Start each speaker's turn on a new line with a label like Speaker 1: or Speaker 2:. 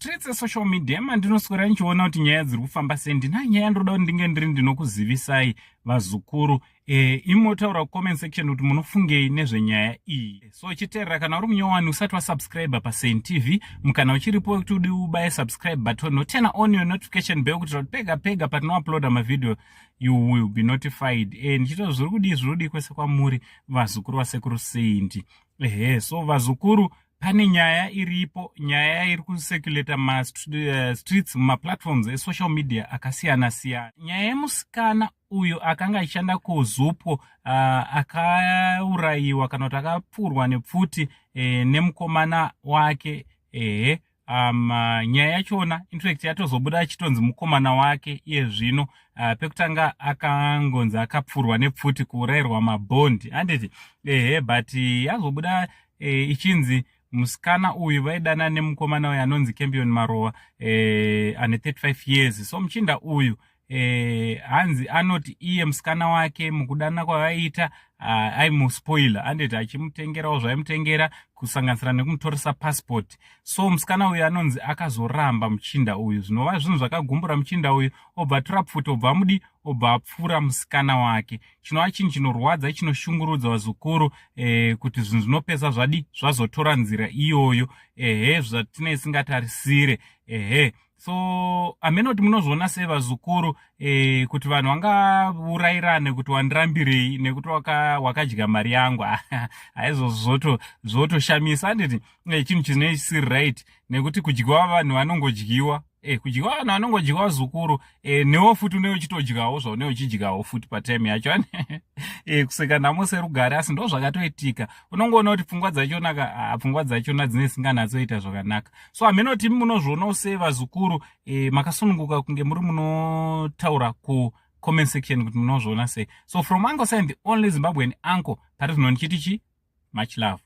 Speaker 1: Streets esocial media mandinoswera ndichiona kuti nyaya dziri kufamba sei. Ndina nyaya ndinoda kuti ndinge ndiri ndinokuzivisai, vazukuru. Imotaura kucomment section kuti munofungei nezvenyaya iyi. So chiteerera, kana uri munyowani usati wasubscribe paSaint TV, mukana uchiripo wekuti udi ubaye subscribe button, noturn on your notification bell kuitira kuti pega pega patinouploada mavideo you will be notified. Ndichito zviri kudii, zviri kudii kwese kwamuri, vazukuru vasekuru Saint? Ehe, so vazukuru, pane nyaya iripo, nyaya iri kucirculata mastreets, mumaplatforms esocial media akasiyana siyana, nyaya yemusikana uyo akanga achishanda kuZUPCO, akaurayiwa kana kuti akapfurwa nepfuti nemukomana wake. Ehe, nyaya yachona in fact yatozobuda achitonzi mukomana wake iye zvino. Pekutanga akangonzi akapfurwa nepfuti, kuurayirwa mabhondi, handiti? Ehe, but yazobuda ichinzi musikana uyu vaidana nemukomana uyu anonzi Campion Marowa, ane 35 years. So muchinda uyu hanzi anoti iye musikana wake mukudana kwavaiita aimuspoila, anditi, achimutengerawo zvaimutengera, kusanganisira nekumutoresa passport. So musikana uyu anonzi akazoramba muchinda uyu, zvinova zvinhu zvakagumbura muchinda uyu, obva atora pfuti, obva amudi, obva apfura musikana wake, chinova chinhu chinorwadza, chinoshungurudza, vazukuru, kuti zvinhu zvinopesa zvadi zvazotora nzira iyoyo. Ehe, zvatinei singatarisire. Ehe, so hamene kuti munozviona sei, vazukuru, kuti vanhu vangaurayirane kuti wandirambirei nekuti wakadya mari yangu? Haizvo zvotoshamisa, handiti? Chinhu chine chisiri right, nekuti kudyiwa vanhu vanongodyiwa, kudyiwa vanhu vanongodyiwa, zukuru. Newo futi une uchitodyawo zvaune uchidyawo futi patime yacho. Kuseka nhamo serugare, asi ndo zvakatoitika. Unongoona kuti pfungwa dzachona ka, pfungwa dzachona dzine singanatsoita zvakanaka. So hamene kuti munozvionawo sei, vazukuru. Makasununguka kunge muri munotaura kucomment section kuti munozviona sei. So from Uncle Saint, the only Zimbabwean uncle, pari zvino ndichiti chi much love.